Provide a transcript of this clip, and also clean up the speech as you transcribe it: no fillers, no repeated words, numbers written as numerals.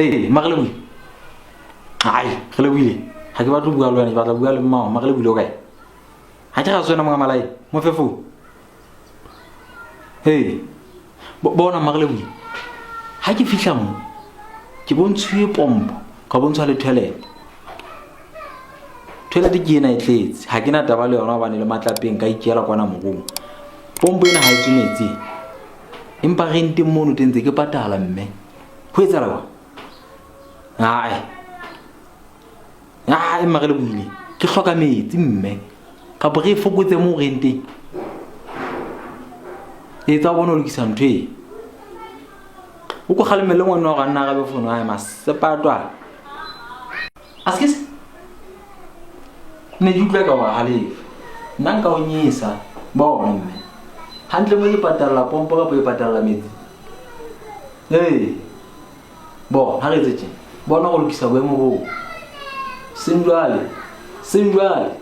Ee, Mmageleboile. Ai, re lebohile. Ga ke batle go bua le wena, ke batla go bua le mmao. Mmageleboile o kae? Ga ke ga se wena monga malae, mo fe phone. Ee, bona Mmageleboile. Ga ke fihla mo, ke bontshiwe pompo, ka bontshwa le toilet. Toilet ke ena e tletse, ga ke na taba le yona gobane le matlapeng ka ikela kwana morung. Pompo ena ga e tswe metsi. Empa renteng mono teng ntse ke patala mme. Ho etsahala jwang? Ae. Ae mma re lebohile. Ke hloka metsi mme. Kapa re e fokotse moo renteng. Etsa o bone o lokisa ntho e. O ko kgalemele ngwana wa gore a nna arabe fono ae masepatwa. A se ke se. Ne ke utlwa ka wa halefa. Nna nka o nyesa. Bona mme. Hantle mo ke patalla pompo kapa ke patalla metsi. Ee. Bona, ha re etse tje. Bona go lokisa boemo boo. Seng jwale. Seng jwale.